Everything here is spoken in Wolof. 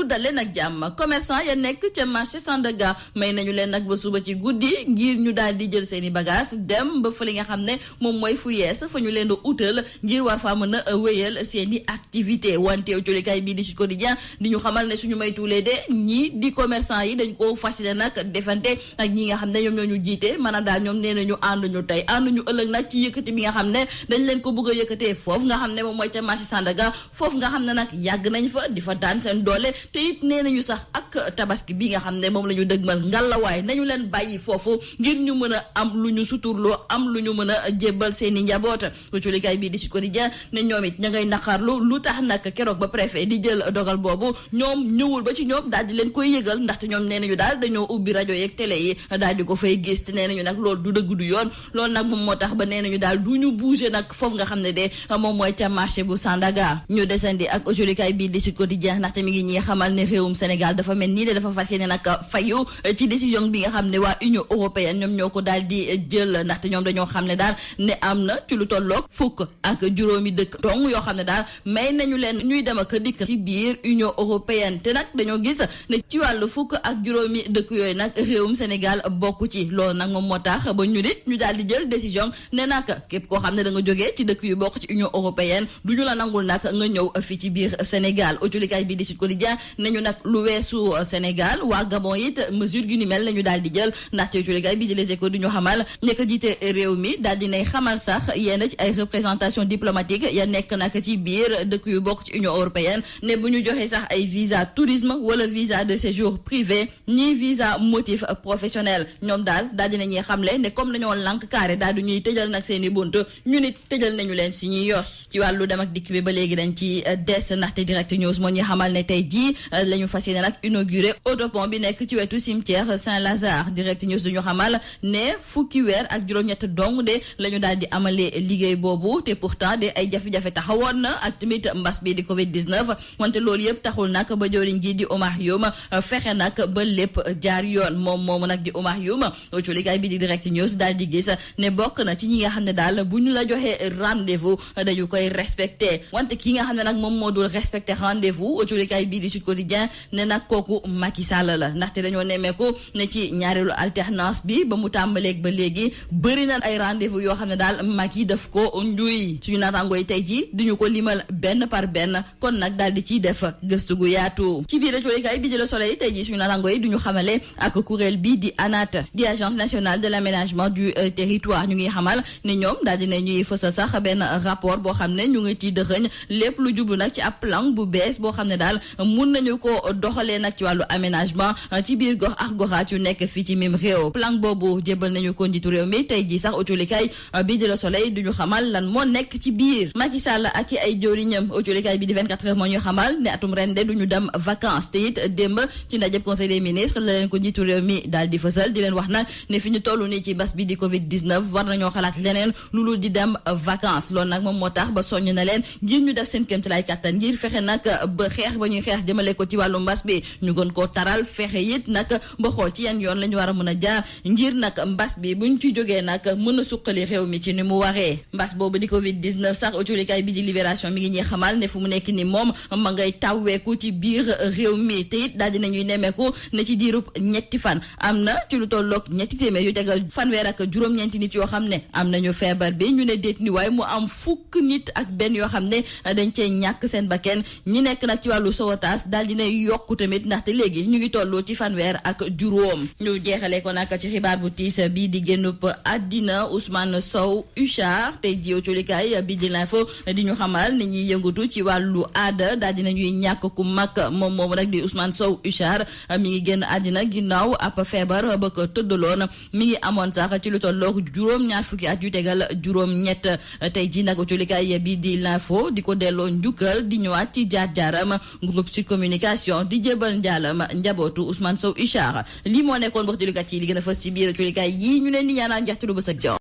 dal leen ak jàmm commerçant ya nekk ca marché Sandaga may nañu leen nag ba suba ci guddi ngir ñu daal di jël seeni bagage dem ba fa li nga xam ne moom mooy fu yees fa ñu leen di utal ngir war faa mën a wéyal seeni activité wante jolikaay bii di Sud Quotidien di ñu xamal ne suñu maytuulee de ñii di commerçant yi dañ koo fasciné nag defante ak ñi nga xam ne ñoom ñoo ñu jiite maanaam daal ñoom nee nañu ànduñu tey ànduñu ëllëg nag ci yëkkati bi nga xam ne dañ leen ko bëgg a yëkkatee foofu nga xam ne moom mooy ca marché Sandaga foofu nga xam ne nag yàgg nañ fa di fa daan seen doole te it nee nañu sax ak tabaski bi nga xam ne moom la ñu dëgmal ngalawaay nañu leen bàyyi foofu ngir ñu mën a am lu ñu suturloo am lu ñu mën a jébbal seeni njaboot culikaay bii di Sud Quotidien ne ñoom it ña ngay naqarlu lu tax nag keroog ba préfet di jël dogal boobu ñoom ñëwul ba ci ñoom daal di leen koy yëgal ndaxte ñoom nee nañu daal dañoo ubbi rajo yeeg télé yi daal di ko fay gis te nee nañu nag loolu du dëgg du yoon loolu nag moom moo tax ba nee nañu daal du ñu bouger nag foofu nga xam ne de moom mooy ca marché bu Sandaga ñu desandi ak culikaay bii di Sud Quotidien ndaxte mi ngi ñuy xamal ne réewum Sénégal dafa mel nii de dafa fas yéene nag fayu ci décision bi nga xam ne waa Union européenne ñoom ñoo ko daal di jël ndaxte ñoom dañoo xam ne daal ne am na ci lu tolloog fukk ak juróomi dëkk dong yoo xam ne daal may nañu leen ñuy dem ak dikk ci biir Union européenne te nag dañoo gis ne ci wàllu fukk ak juróomi dëkk yooyu nag réewum Sénégal bokk ci loolu nag moom moo tax ba ñu nit ñu daal di jël décision ne nag képp koo xam ne da nga jógee ci dëkk yu bokk ci Union européenne du ñu la nangul nag nga ñëw fii ci biir Sénégal autolikaay bi di Sud Quotidien nañu nag lu weesu Sénégal waa Gabon it mesure gi ni mel la ñu daal di jël ndaxte autolikaay bi di Les Échos du ñu xamal nekk jiite réew mi daal di nay xamal sax yenn ci ay représentation diplomatique ya nekk nag ci biir dëkk yu bokk ci Union européenne ne bu ñu joxee sax ay visa tourisme wala visa de séjour privé ni visa motif professionnel ñoom daal di nañuy xamle ne comme dañoo lànk carré daal di ñuy tëjal nag seen i bunt ñu nit tëjal nañu leen si ñuy yos ci wàllu dem ak dikk bi ba léegi dañ ci des ndaxte Direct News moo ñuy xamal ne tey jii la ñu fas yéene nag inauguré autopont bi nekk ci wetu cimetière Saint-Lazare Direct News du ñu xamal ne fukki weer ak juróom-ñett dong de la ñu daal di amalee liggéey boobu te pourtant de ay jafe-jafe taxawoon na ak tamit mbas bi di Covid-19 wante loolu yëpp taxul nag ba jëwriñ gi di Oumar Youm fexe nag ba lépp jaar yoon moom moomu nag di Oumar Youm culikaay bi di Direct News daal di gis ne bokk na ci ñi nga xam ne daal bu ñu la joxee rendez-vous dañu koy respecté wante ki nga xam ne nag moom moo dul respecté rendez-vous culikaay bi di Sud Quotidien ne nag kooku Macky Sall la ndaxte dañoo nemmeeku ne ci ñaareelu alternance bi ba mu tàmbaleeg ba léegi bëri na ay rendez-vous yoo xam ne daal Macky daf ko njuy suñu naataangoo yi tey ji duñu ko limal benn par benn kon nag daal di ciy def gëstu gu yaatu ci biir culikaay bi di Le Soleil tey ji suñu naataangoo yi duñu xamale ak kuréel bi di ANAT di agence nationale de l'aménagement du territoire ñu ngi xamal ne ñoom daal dina ñuy fësal sax benn rapport boo xam ne ñu ngi ci dëxëñ lépp lu jublu nag ci ab plan bu bees boo xam ne daal mun nañu ko doxalee nag ci wàllu aménagement ci biir gox ak goxaat yu nekk fii ci mim réew plan boobu jébal nañu ko njiitu réew mi tey ji sax autolikaay bi di Le Soleil duñu xamal lan moo nekk ci biir Macky Sall ak i ay jëwriñam autolikaay bi di 24 heures moo ñu xamal ne atum ren de duñu dem vacances te it démb ci ndajeb conseil des ministres la leen ko njiitu réew mi daal di fësal di leen wax nag ne fi ñu toll nii ci bas bi di Covid-19 war nañoo xalaat leneen lu dul di dem vacances loolu nag moom moo tax ba soññ na leen ngir ñu def seen kéemtalaay kàttan ngir fexe nag ba xeex ba ñuy xeex jëmale ko ci wàllu mbas bi ñu gën koo taral fexe it nag ba xool ci yan yoon la ñu war a mën a jaar ngir nag mbas bi buñ ci jógee nag mën a suqali réew mi ci ni mu waree mbas boobu di Covid-19 sax autolikaay bi di Libération mi ngi ñuy xamal ne fu mu nekk ni moom ma ngay tawweeku ci biir réew mi te it daal dinañuy nemmeeku ne ci diirub ñetti fan am na ci lu tolloog ñetti téeméer yu tegal fanweer ak juróom-ñeenti nit yoo xam ne am nañu feebar bi ñu ne déet ni waaye mu am fukk nit ak benn yoo xam ne dañ cee ñàkk seen bakkan ñi nekk nag ci wàllu sowotaas daal dina yokku tamit ndaxte léegi ñu ngi tolloo ci fanweer ak juróom ñu jeexalee ko nag ci xibaar bu tiis bii di génnub àddina Ousmane Sow Huchard tey jii culikaay bi di l'info di ñu xamal ni ñuy yëngatu ci wàllu aada daal dina ñuy ñàkk ku mag moom moomu nag di Ousmane Sow Huchard mi ngi génn àddina ginnaaw ab feebar ba ko tëddaloon mi ngi amoon sax ci lu tolloog juróom-ñaar fukki at yu tegal juróom-ñett tey jii nag culikaay bi di l'info di ko delloo njukkal di ñëwaat ci jaar-jaaram groupe Sud Communication di jébal njaalam njabootu Ousmane Sow Huchard lii moo nekkoon wax jëlukat yi li gën a fës ci biir culikaay yi ñu leen di ñaanal njeextalu bës ak jàmm